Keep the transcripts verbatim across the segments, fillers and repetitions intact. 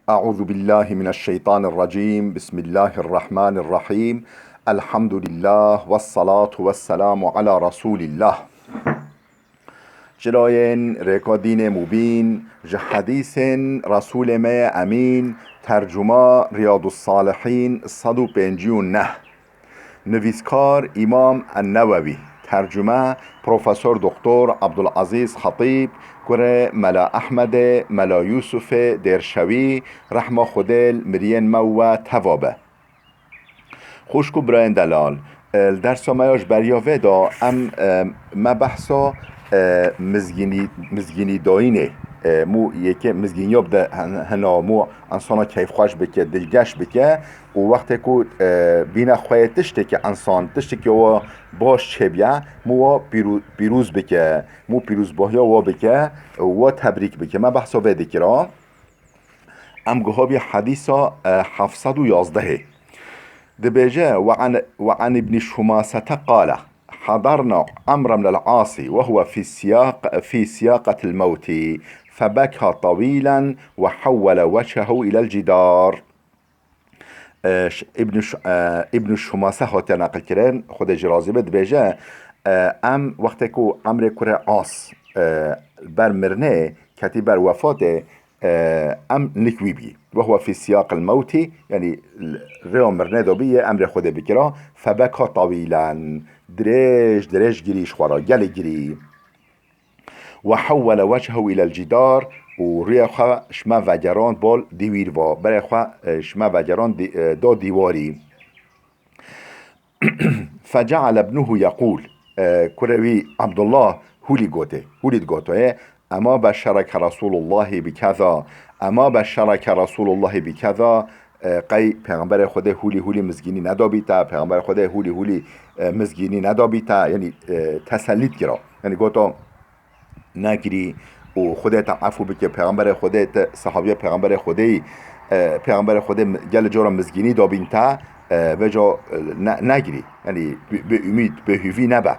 أعوذ بالله من الشيطان الرجيم. بسم الله الرحمن الرحيم. الحمد لله والصلاة والسلام على رسول الله. Çirayên rêka dînê mubîn, ji hedîsên Resûlê me yê Emîn, tercuma Riyadus Salihîn sed û pêncî û neh. Nivîskar Îmam En-Newewî, tercume Profesor Doktor Abdulazîz Xetîb, kurê Mela Ehmedê, Mela Yûsufê Dêrşewî, rehma Xwedê li miriyên me û we teva be. Xwişk û birayên delal, e, li dersa me ya ji beriya vê de em, e, me behsa, e, mizgînî, mizgînî dayînê, e, mû yekê mizgîniya bide hin-, hina, mû insana keyfxweş bike, dilgeş bike û wextê ku, e, bîne xwe yê tiştekî insan, tiştekî wa baş çêbiye, mû wa pîrû-, pîrûz bike, mû pîrûzbahiya wa bike, wa tebrîk bike. Me behsa vê dikira. Em guhabî hedîsa, e, heft sed û yazdehê. Dibêje, "Ve an, ve an Ibn Şumasete qale, hadarna Amr ibn al-Asi ve huve fi siyaq, fi siyaqatil mewti, febeka tawilen ve havvele vechehu ilel cidar." E, ş-, Ibn Ş-, e, Ibn Şumase hatiye neqilkirin, Xwedê jî razî be, dibêje, e, em wextê ku Emrê kurê As, e, ber mirinê, ketî ber wefatê, e, em nik wî bî. Ve huve fî siyaqil mewtî, yanî l-, rêya mirinê de bî, yê emrê Xwedê bikira, febeka tawîlen, dirêj, dirêj girî ji xwe re, gelê girî. Ve hewwele wechhehu ilel cîdar, û rûyê xwe ji me vegerand bal dîwîr va, berê xwe, e, ji me vegerand dî-, e, da dîwarî. Feceale ibnuhu yeqûl, e, kurê wî Abdullah hûlî gotê, hûlî digotoyê, "Ema beşşereke Resûlullahî bi keza, ema beşşereke Resûlullahî bi keza", e, qey Pêxemberê Xwedê hûlî hûlî mizgînî nedabî te, Pêxemberê Xwedê hûlî hûlî, e, mizgînî nedabî te, yanî, e, tesellî dikira. Yanî goto, "Negirî û Xwedê te efû bike, Pêxemberê Xwedê te, sahabiya Pêxemberê Xwedê yî, e, Pêxemberê Xwedê mi-, gelê cora mizgînî dabîn te, e, vêca, e, ne-, negirî." Yanî bi, bi umîd, bi hûvî nebe.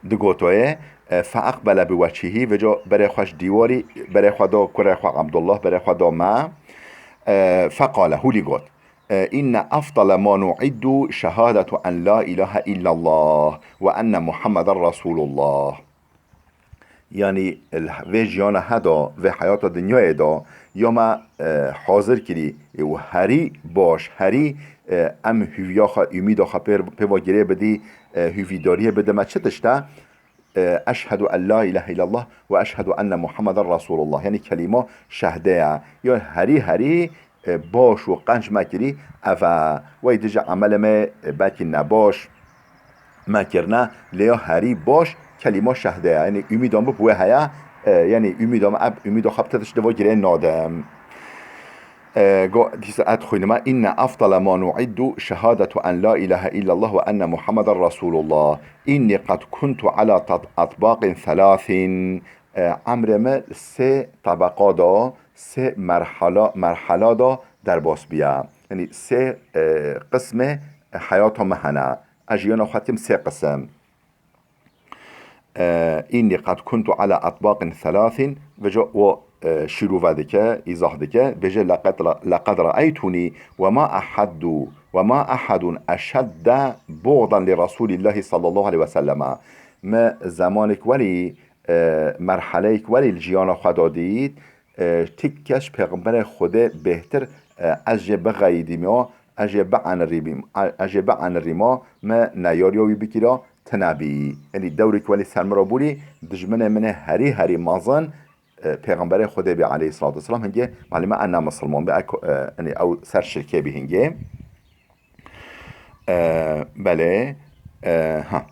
Digotoyê, e, "Fe eqbele bi wechihî", vêca berê xwe ji dîwarî, berê xwe da kurê xwe Abdullah, berê xwe da me. E, feqale, hûlî got, e, "Inne efdale ma nu'iddu şehadetu en la ilahe illallah ve enne Muhammeden Resulullah." Yanî, li vê jiyana he de, vê heyata dinyayê de, ya me, e, hazir kirî, e, û herî baş, herî, e, em hûviya xwe, umîda xwe pê, pê ve girê bidî, e, hûvîdariyê bide me çi tişt e? E, "Eşhedû en la ilahe illallah ve eşhedû enne Muhammeden Resulullah." Yanî kelîma şehdê ye. Ya herî herî, e, baş û qenc me kirî, ev e. Wey dije emelê me, e, belkî nebaş me kirine, lê ya herî baş kelîma şehdê ye. Yanî umîda min bi wê heye, e, yanî umîda min, ev umîda xwe bi tişt diva girê nadim. E, go-, dîsa ez dixwînim, "Inne efdale ma nu'iddu şehadetu en la ilahe illallah ve enne Muhammeden Resulullah. Inni qed kuntu ala tat-, atbaqin thelâthin." E, emrê me sê tebeqa da, sê merhala, merhala da derbas biya. Yanî sê, e, qismê heyata me hene. Ez jiyana xwe tim sê qisim. E, "Inni qed kuntu ala atbaqin thelâthin", vêca o, e, şîrove dike, îzah dike, bêje, "Leqed ra-, leqed raeytûnî ve ma eheddu, ve ma ehedun eşedde buğdan li Resûlîllahî sallallahu aleyhi ve selleme." Me zemanek welî, e, merheleyek welî li jiyana xwe de dît, e, ti kes Pêxemberê Xwedê bêhtir, e, ez jê bixeyidîme, ez jê bienirîbîm, e, ez jê bienirîme, me neyariya wî bikira, tine bî. Yanî dewrek welî ser min re bûrî, dijminê min ê herî herî mezin, e, Pêxemberê Xwedê bî aleyhissalatu vesselam, hingê malî me ena misilman bî, e, ko-, e, yanî ew ser şirkê bî hingê. E, belê, e, ha.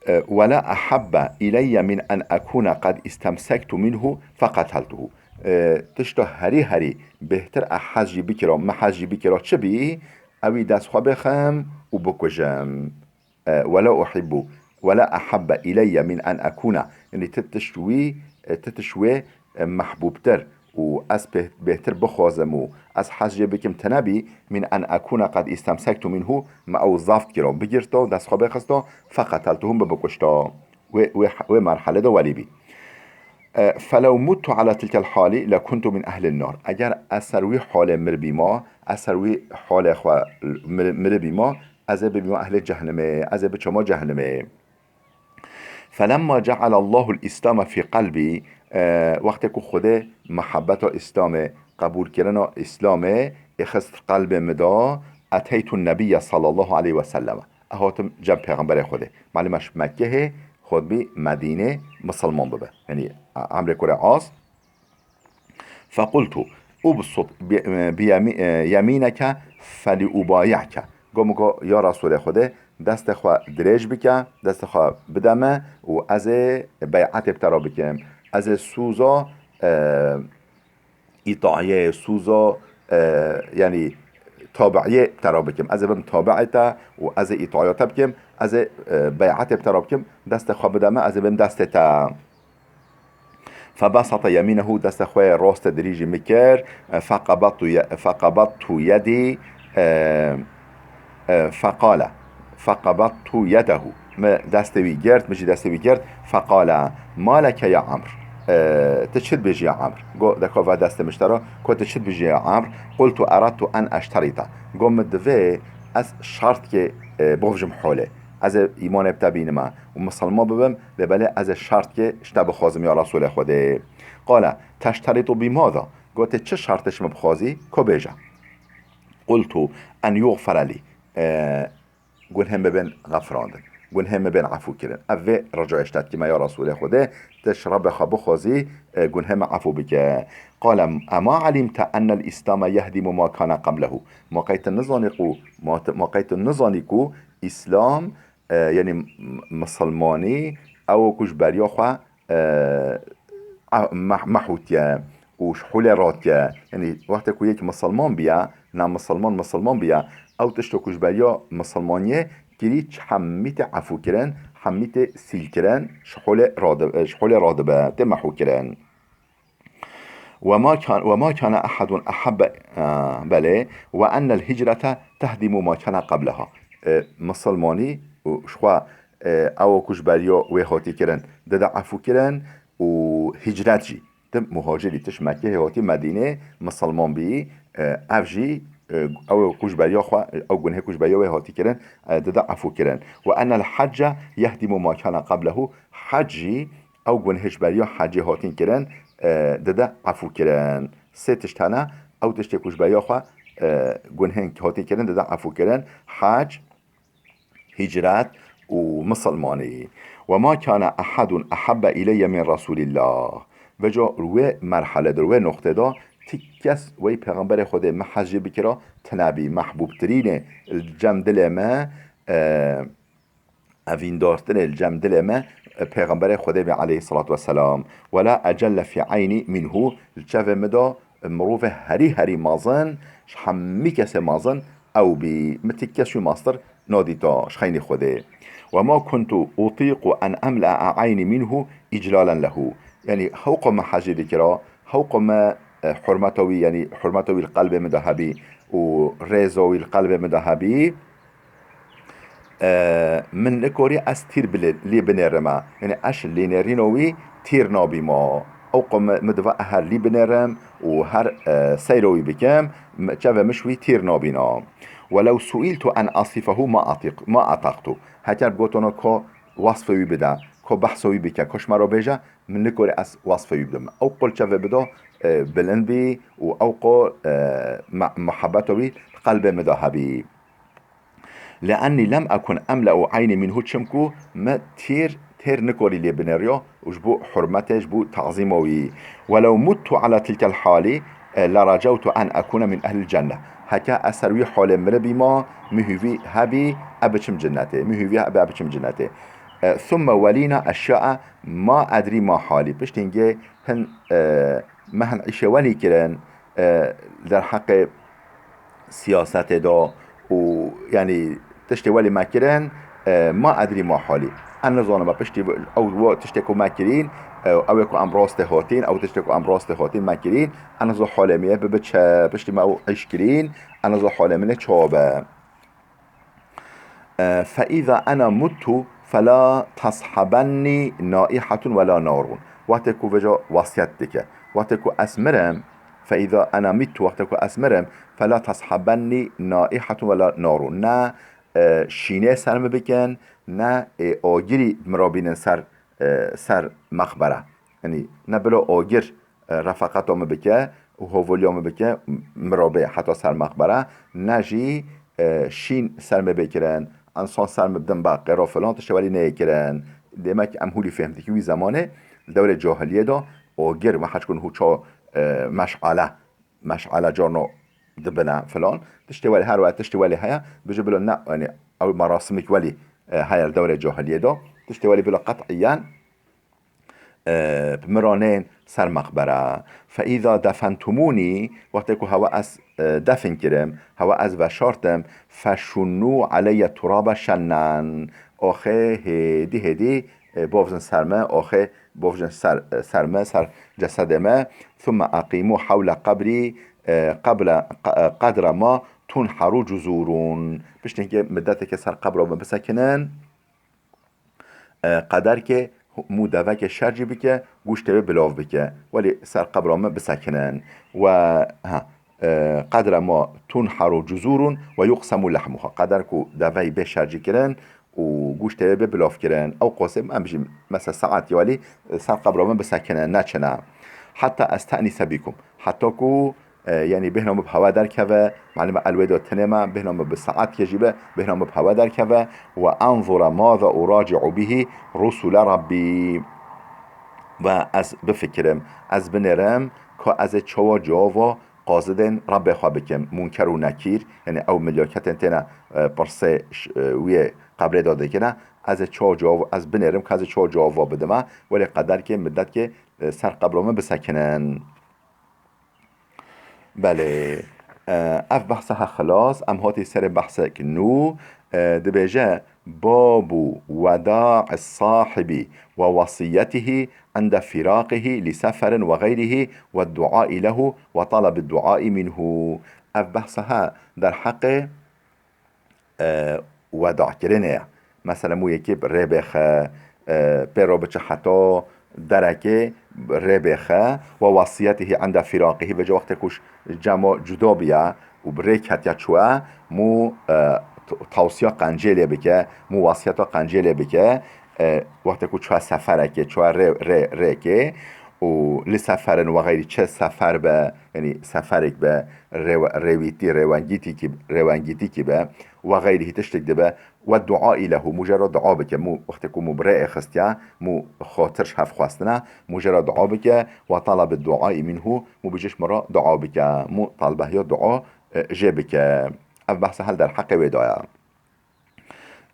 E, "Ve la ehabbe ileyye min en ekûne qed istemsektu minhu feqeteltuhu." E, tişta herî herî bêhtir e hez jî bikira, me hez jî bikira çi bî? Ew î dest xwe bêxim û bikujim. E, "Ve la uhibbu, ve la ehabbe ileyye min en ekûne." Yanî ti tişt wî, e, ti tişt wê, e, mehbûbtir û ez bê-, bêhtir bixwazim û ez hez jê bikim tine bî, "min en ekûne qed istemsektu minhu", me ew zaf dikira, bigirta, dest xwe bêxista, "feqeteltuhu", min bikuşta. Wê, wê, wê merhelê de welî bî. E, felew muttu ala tilkel hali le kuntu min ehlin nar. Eger ez ser wî halê miribîma, ez ser wî halê xwe mir-, miribîma, ez ê bibîma ehlê cehnemê, ez ê biçama cehnemê. Felemma ceale Allahul Îslame fî qelbî, e, wextê ku Xwedê mihebeta Îslamê, qebûlkirina Îslamê ê xist qelbê min de, eteytu nebiyye sallallahu aleyhi ve sellem. Ez hatim cem Pêxemberê Xwedê. Malum ez ji Mekkehê, xwe dibî Medînê misilman bibe. Yanî, emrê kurê az. Fequltu, ubsut bi, bi yemi-, e, yemîneke feliubayi'ke. Got min, got, ya Resûlê Xwedê, destê xwe dirêj bike, destê xwe bide me û ez ê bey'etê bi te re bikim. Ez ê sûza, e, îtaiyê, sûza, e, yanî tabiiyê bi te re bikim. Ez ê bim tabiê te û ez ê îtaiya te bikim. Ez ê, e, bey'etê bi te re bikim. Destê xwe bide me, ez ê bim destê te. Febesete yemînehu, destê xwe yê rastê dirîjî min kir. Feqebedtu ye-, feqebedtu yedî, e, e, feqale. Feqebedtu yedehu. Min destê wî girt, min jî destê wî girt. Feqale, ma leke ya Amr? E, tu çi dibêjî ya Amr? Got, deka ve destê min ji te re, got, tu çi dibêjî ya Amr? Qultu eradtu en eşterita. Got, min divê ez şertkê, e, bixwijim holê. Ez ê îmanê bi te bînime û misilman bibim, lê belê ez ê şertkê ji te bixwazim ya Resûlê Xwedê. Qale, teşteritu bî mada? Got, tu çi şertê ji min bixwazî? Ko bêje. Qultu en yuxfere lî. E, gunhê min bên xefirandin. Gunhê min bên efû kirin. Ev vê ricayê ji te dikime ya Resûlê Xwedê, tu ji Rebbê xwe bixwazî, e, gunhê min efû bike. Qale, ema elimte enel Îslame yehdimu ma kana qeblehu. Ma qey tu nizanî ku, ma tu, ma qey tu nizanî ku Îslam, e, yanî m-, misilmanî, ew ku ji beriya xwe, e, a-, meh-, mehûtiye û ji holê ratiye. Yanî wextê ku yek misilman biye, na misilman misilman biye, ew tişto ku ji beriya misilmaniyê kirî, ji hemî tê efû kirin, hemî tê sîl kirin, ji holê radi-, ji holê radibe, tê mehû kirin. Ve ma kan-, ve ma kana ehadun ehebbe, e, belê, ve ennel hicrete tehdimu ma kana qableha. E, misilmanî û ji xwe, e, ew ku ji beriya wê hatî kirin, dide efû kirin û hicret jî. Ti muhacirî, ti ji Mekkehê hatî Medînê, misilman bî, e, ev jî, e, ew ku ji beriya xwe, ew gunhê ku ji beriya wê hatî kirin, e, dide efû kirin. Ve ennel hecce yehdimu ma kana qablehu. Hec jî, ew gunhê ji beriya hecê hatin kirin, e, dide efû kirin. Sê tişt hene, ew tiştê ku ji beriya xwe, e, gunhên hatin kirin, dide efû kirin. Hec, hicret û misilmanî. Ve ma kana ehadun ehebbe ileyye min Resûlîllah. Veca wê merhele de, wê noqtê de, ti kes wey Pêxemberê Xwedê min hez jê bikira, tinebî mehbûbtirînê li cem dilê me, e, evîndartinê li cem dilê me, e, Pêxemberê Xwedê bê aleyhisselatu vesselam. Wela ecelle fî eynî minhu, li çavê min de, e, mirovê herî herî mezin, ji hemî kesê mezin ew bî. Min ti kes wî mestir nadîta ji xeynî Xwedê. Wema kuntu utîqu en emlea eynî minhu îclalen lehu. Yanî hewqa min hecî dikira, hewqa min, e, hurmeta wî, yanî hurmeta wî li qelbê min de hebî û rêza wî li qelbê min de hebî, e, min nikorî ez tîr bilê-, lê binêrime. Yanî ez ji lênêrîna wî tîr nabîma. Ew qo mi, mi diva ez her lî binêrim û her, e, seyra wî bikim, mi, çavê min ji wî tîr nabîna. Welew suîltu en asifehu ma atiq-, ma ataqtu. Heker bigotana ko wasfê wî bide, ko behsa wî bike, ko ji me re bêje, min nikorî ez wasfê wî bidim. Ew qo li çavê min de, e, bilind bî û ew qo, e, me-, muhebbeta wî li qelbê min de hebî. Le'ennî lem ekun emle'u eynî minhu, çimku me têr, têr nikorî lê binêriya û ji bo hurmetê, ji bo tazîma wî. Welew muttu ala tilkel halî, e, lerecewtu en ekune min ehlil cenne. Heke ez ser wî halê miribîma, min hûvî hebî, e biçim cinnetê. Min hûvî hebe, e biçim cinnetê. E, thumme welîna eşyae ma edrî ma halî. Piştî hingê hin, e, me hin îşê welî kirin, e, derheqê siyasetê de û, yanî, tiştê welî me kirin, e, ma edrî ma halî. Ez nizanim me piştî ew, ew tiştê ku me kirîn, e, ew ê ku em rastê hatîn, ew tiştê ku em rastê hatîn me kirîn, ez nizanim halê me ye, bibe çi, piştî me ew îş kirîn, ez nizanim halê min ê çawa be. E, fe îza ena muttu fela tashabennî naihatun wela narun. Wextê ku vêca wasiyet dike. Wextê ku ez mirim, فإذا أنا مت, wextê ku ez mirim, فلا تصحبني نائحة ولا نار. Ne, e, şînê ser min bikin, ne, e, agirî min re bînin ser, e, ser mexbere. Yanî ne bila agir, e, refaqeta min bike û hovoliya min bike, m-, min re bê heta ser mexbere, ne jî, e, şîn ser min bê kirin, însan ser min bidin be qêro filan, tiştê welî neyê kirin. Demek em hûlî fêhm dikî wî zemanê li dewrê cahiliyê de agir me hez kûn hû çawa, e, meşale, meşale carno dibine filan. Tiştê welî her were tiştê welî heye, bêje bila ne, yanî ew merasimik welî, e, heye li dewrê cahiliyê de. Tiştê welî bila qet'iyen, e, bi min re neyên ser mexbere. فإذا دفنتموني, wextê ku hewa ez, e, defin kirim, hewa ez veşartim, فشنوا علي التراب شنا. Axê hêdî hêdî, e, bavzin ser me, axê bavzin ser, e, ser me, ser cesedê me. ثم أقيموا حول قبري, e, قبل, ق-, e, قدر ما تنحر جذور. Piştî hingê middeteke ser qebra me bisekinin. E, qeder ke mû deveke şercî bike, gûştê wê bilav bike. Welî ser qebra me bisekinin. We, ha, e, قدر ما تنحر جذور ويقسم لحمها. Qeder ku deveyî bê şercî kirin û gûştê wê bê bilav kirin. Ew qasê em bijî mesela saetî welî, e, ser qebra me bisekinin, neçine. حتى أستأنس بكم. Heta ku e, yanî bêhna min bi hewa derkeve, malûm e elwê de tenê me, bêhna min bi saetke jî be, bêhna min bi hewa derkeve, وأنظر ماذا أراجع به رسل ربي. We ez bifikirim, ez binêrim, ka ez ê çawa cewaba qazidên Rebbê xwe bikim, Munker û Nekîr, yanî ew milyaketên têne, e, pirsê ş-, e, wî yê qebrê de dikine, ez ê çawa cewab, ez binêrim, ka ez ê çawa cewaba bidime, welê qederkê, middetke, e, ser qebra min bisekinin. Belê, e, ev behsa he xilas, em hatî serê behsek nû, e, dibêje: باب وداع الصاحب ووصيته عند فراقه لسفر وغيره والدعاء له وطلب الدعاء منه. Ev behsa he derheqê e, wedakirinê ye. Mesela mû yekê bi rê bêxe, e, pê re biçe heta derekê rê bêxe, ووصيته عند فراقه, vêca wextê ku ji cema cuda biya û bi rê ketiya çûye, mû, e, t-, tawsiya qencêlê bike, mû wasiyeta qencêlê bike, e, wextê ku çûye seferekê, çûye rê, rê, rêkê û لسفر وغيره, çi sefer be, yanî seferek be, rêwe-, rêwîtî, rêwengîtîkî, rêwengîtîkî be, وغيره, tiştek dibe, والدعاء له, mû jê re dua bike, mû wextê ku mû bi rê êxistiye, mû xatir ji hev xwestine, mû jê re dua bike, وطلب الدعاء منه, mû bijî ji min re dua bike, mû talbehiya dua, e, jê bike. Ev behsa he li derheqê wê daye.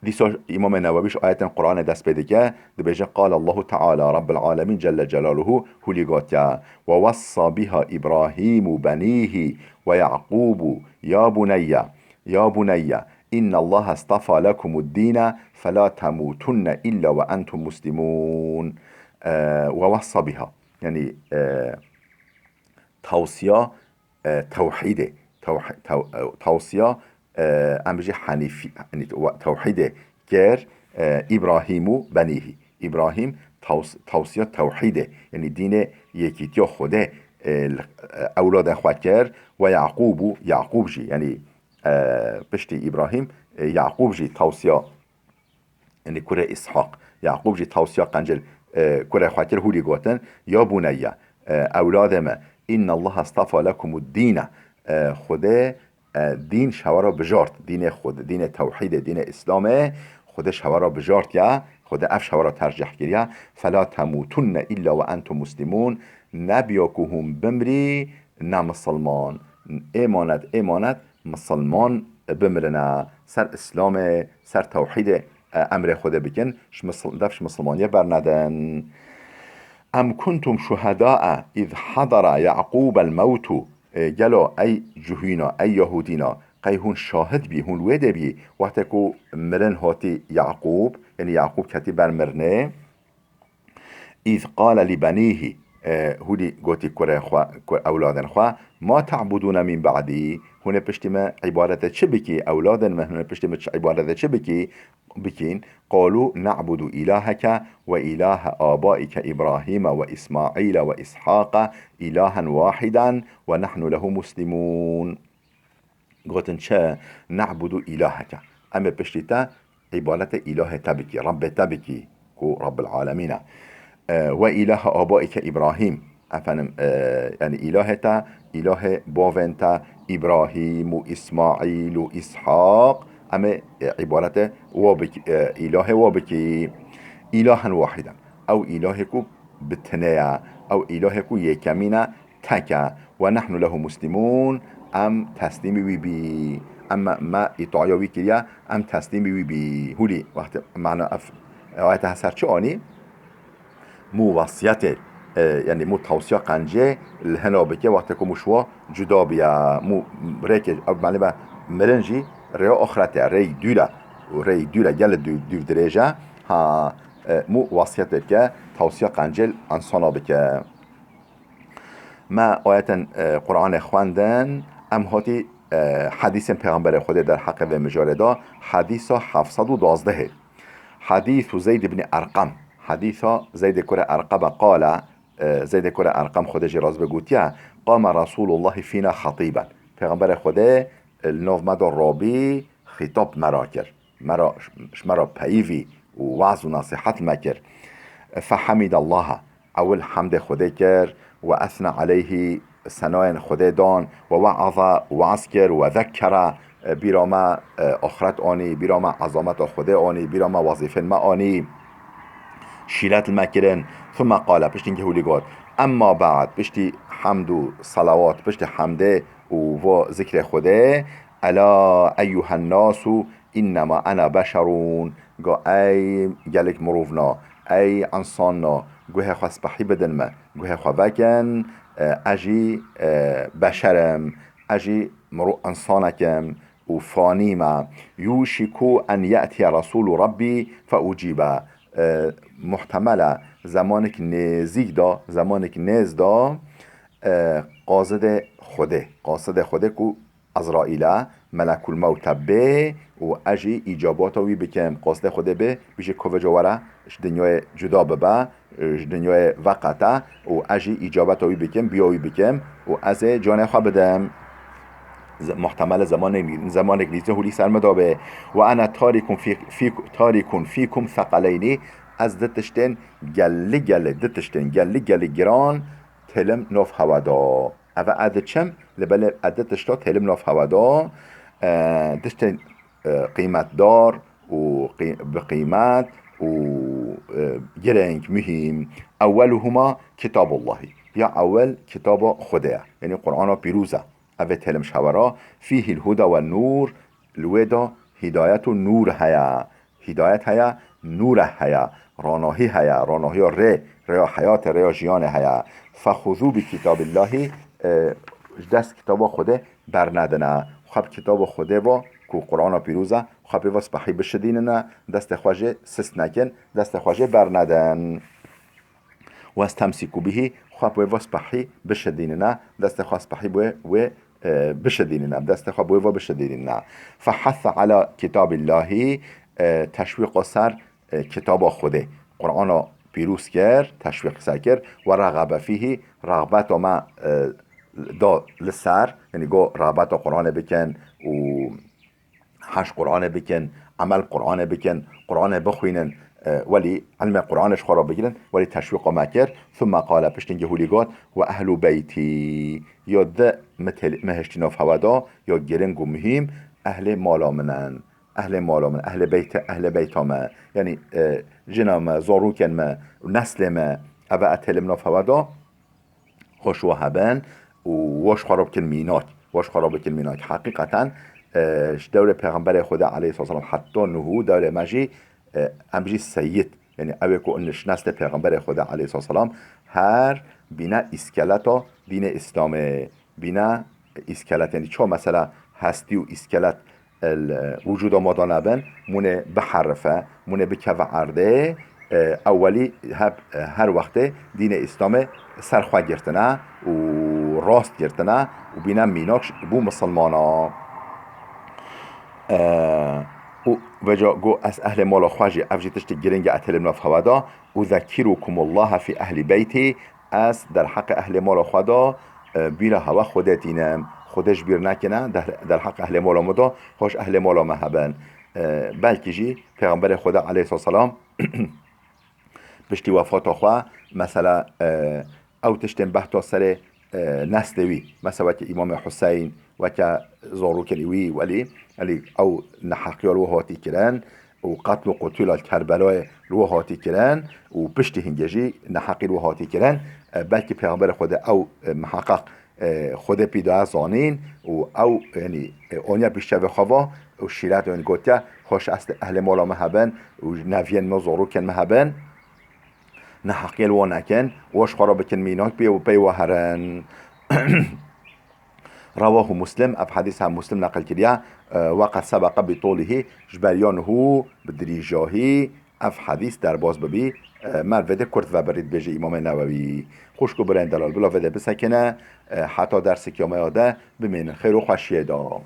Dîsa Îmamê Newewî ji ayetên Qur'anê dest pê dike, dibêje: قال الله تعالى, Rabbul Alemîn Celle Celaluhu hûlî gotiye: ووصى بها إبراهيم بنيه ويعقوب يا بني، يا بني إن الله اصطفى لكم الدين فلا تموتن إلا وأنتم مسلمون. E, ووصى بها, yanî, e, tawsiya, e, tewhîdê, tewh-, tew-, e, tawsiya, e, em bijî henîfî, yanî wa-, tewhîdê kir, e, Îbrahîm û benîhî. Îbrahîm taws-, tawsiya tewhîdê, yanî dînê yekîtiya Xwedê, e, li, e, ewladên xwe kir, ويعقوب û Yaqûb jî, yanî, e, piştî Îbrahîm, e, Yaqûb jî tawsiya, yanî kurê Îshaq. Yaqûb jî tawsiya qencil, e, kurê xwe kir, hûlî gotin: يا بني, e, ewladê me, إن الله اصطفى لكم الدين, e, Xwedê, e, dîn ji hewa re bijart, dînê Xwedê, dînê tewhîdê, dînê Îslamê, Xwedê ji hewa re bijartiye, Xwedê ev ji hewa re tercih kiriye: فلا تموتن إلا وأنتم مسلمون, nebiya ku hûn bimrî ne misilman, êmanet, êmanet misilman bimirine, ser Îslamê, ser tewhîdê, e, emrê Xwedê bikin, ji misil-, def ji misilmaniyê bernedin. أم كنتم شهداء إذ حضر يعقوب الموت, e, gelo ey cuhîna, ey Yahûdîna, qey hûn şahid bî, hûn wê de bî, wextê ku mirin hatî Yaqûb, yanî Yaqûb ketî ber mirinê, إذ قال لبنيه, E, Hûdî gotî kurê xwe, ku-, ewladên xwe, "Ma ta'budûne min ba'dî?" Hûn ê piştî min îbadetê çi bikî? Ewladên min, hûn ê piştî min çi îbadetê çi bikî? Bikîn. "Qalû na'budu îlaheke we îlahe abaîke Îbrahîme we Îsmaîle we Îshaqa îlahen wahîden we nehnu lehu muslimûn." Gotin çi? "Na'budu îlaheke." Em ê piştî te îbadetê îlahê te bikî, Rebbê te bikî, ku Rabbil Alemîn e. E, "We îlahe abaîke Îbrahîm." Efendim, e, yanî îlahê te, îlahê bavên te, Îbrahîm û Îsmaîl û Îshaq, em ê, e, îbadetê we bikî, e, îlahê we bikî. "Îlahen wahîden." Ew îlahê ku bi tinê ye, ew îlahê ku yekemîn e, tek e. "We nehnu lehu muslimûn", em teslîmî wî bî. Em me, me îtaya wî kiriye, em teslîmî wî bî. Hûlî, wextê, mane ev, ayete ser çi anî? Mû wesiyetê, e, yanî mû tewsiya qencê li hina bike, wextê ku mû şiwa cuda biye. Mû rêkê, ev mane be mirin jî rêya axretê, rêy dûr e. Û rêy dûr e, gelê dû-, dûr dirêj e. Ha, e, mû wesiyetê bike, tewsiya qencê li insana bike. Me ayetên, e, Qur'anê xwendin, em hatî, e, hedîsên Pêxemberê Xwedê derheqê vê mijarê de, hedîsa heft sed û duwazdehê. Hedîsu Zeyd ibn Erqam. Hedîsa Zeydê kurê Erqam e, qale, e, Zeydê kurê Erqam, Xwedê jê razî be, gotiye, "Qame Resûlullahî fîna xetîben." Pêxemberê Xwedê, e, li nav me de rabî, xîtab me re kir. Me re, ji me re peyivî û waz û nesîhet me kir. Fehemidallaha, ewil hemdê Xwedê kir, we esna aleyhî, senayên Xwedê dan, we weaza, waz kir, we zekkere, bîra me, e, axret anî, bîra me ezameta Xwedê anî, bîra me wezîfên me anî, şîret li me kirin. Thumme qale, piştî hûlî got, emma ba'd, piştî hemd û selawat, piştî hemdê û vo zikrê Xwedê, ela eyyuhen nasu, "Innema ene beşerun." Go, ey gelek mirovna, ey insanna, guhê xwe spehî bidin me, guhê xwe vekin, e, ez jî, e, beşer im, ez jî miro-, insanek im û fanî me. Yûşiku en ye'tiye Resûlu Rebbî fe ucîbe. E, muhtemel e, zemanek nêzîk de, zemanek nêz de, e, qazidê Xwedê, qasidê Xwedê ku Ezraîl e, melekul mewt e bê û ez jî îcabata wî bikim. Qasdê Xwedê bê, wî jî kovê jî were, ji dinyayê cuda bibe, ji dinyayê veqete û ez jî îcabata wî bikim, biya wî bikim û ez ê canê xwe bidim. Z-, muhtemel e zemanek, zemanek nîzî hûlî ser min de bê. Ve ene tarîkun fî-, fî-, tarîkun fîkum seqeleynî, ez di tiştên gelî gelî, di tiştên gelî gelî giran têlim nav hewe de. Eve ez diçim, li belê ez di tişta têlim nav hewe de, e, tiştên, e, qîmetdar û qî-, bi qîmet û, e, girêng, muhîm. Ewweluhuma kitabullahî. Ya ewwel kitaba Xwedê ye. Yanî Qur'ana pîroz e. Ev ê têlim ji hewe re. Fîhîl huda we nûr. Li wê de hîdayet û nûr heye. Hîdayet heye, nûre heye, ronahî heye, ronahiya rê, rêya heyatê, rêya jiyanê heye. Fexuzû bi kitabillahî, e, ji dest kitaba Xwedê bernedine. Xwe bi kitaba Xwedê ve ku Qur'ana pîroz e, xwe pê ve spehî bişidînine, destê xwe jê sist nekin, destê xwe jê bernedin. Westemsîkû bihî, xwe bi wê ve spehî bişidînine, destê xwe spehî bi wê, wê, e, bişidînine, destê xwe bi wê ve bişidînine. Fehesse ala kitabillahî, e, teşwîqa ser, e, kitaba Xwedê, Qur'ana pîroz kir, teşwîq ser kir, we rexebe fîhî, rexbeta me, e, da li ser, yanî got rexbeta Qur'anê bikin û heş Qur'anê bikin, emel Qur'anê bikin, Qur'anê bixwînin, e, welî ilmê Qur'anê ji xwe re bigirin, welî teşwîqa me kir. Thumme qale, piştî hûlî got, "Ve ehlu beyti." Ya di me tel-, me hiştî nav hewe da, ya giring û muhîm, ehlê mala min in. Ehlê mala min, ehlê beyte, ehlê beyta me. Yanî, e, jina me, zarokên me, neslê me, eve e têlim nav hewe da. Xweş we hebin û weş xwe re bikin mînak. Weş xwe re bikin mînak. Heqîqeten, e, ji dewrê Pêxemberê Xwedê aleyhisselam heta nuhû dewrê me jî, e, em jî seyîd. Yanî ew ê ku in ji neslê Pêxemberê Xwedê aleyhisselam her bîne îskeleta dînê Îslamê. Bîne îskelet. Yanî çawa mesela hestî û îskelet el, e, wicûda ma de nebin, mûnê biherife, mûnê bikeve erdê, E, ew welî heb, e, her wextê dînê Îslamê ser xwe girtine û rast girtine û bîne mînak ji bo misilmana. E, û veca got, ez ehlê mala xwe jî, ev jî tiştê giring e, ez têlim nav hewe de, "Uzekkirukumullaha fi ehli beyti", ez derheqê ehlê mala xwe de, e, bîra hewe Xwedê tînim. Xwedê ji bîr nekine, der-, derheqê ehlê mala me de, hoş ehlê mala me hebin. E, belkî jî Pêxemberê Xwedê aleyhisselam piştî wefata xwe, mesela, e, ew tiştên behta serê, e, neslê wî, mesela weke Îmamê Huseyn, weke zarokên wî, welî, elî ew neheqiya li we hatî kirin û qetl û qutûla li Kerbelayê li we hatî kirin û piştî hingê jî neheqî li we hatî kirin, e, belkî Pêxemberê Xwedê ew, e, miheqeq, e, Xwedê pî daye zanîn û ew, yanî, e, aniye piştçe vê xwe va û şîret, yanî, gotiye, hoş est ehlê mala me hebin û neviyên me, zarokên me hebin, neheqiyê li wan nekin, wan ji xwe re bikin mînak bê û pey we herin. Rewahu Muslim, ev hedîs hem Muslim neqil kiriye, e, weqed sebeqe bi tolihî, ji ber ya niho bi dirîjahî ev hedîs derbas bibî, e, me vê de kurt vebirî dibêje Îmamê Newewî. Xwişk û birayên delal, bila vê de bisekine, e, heta dersek ya me ya de bimînin xêr û xweşiyê de.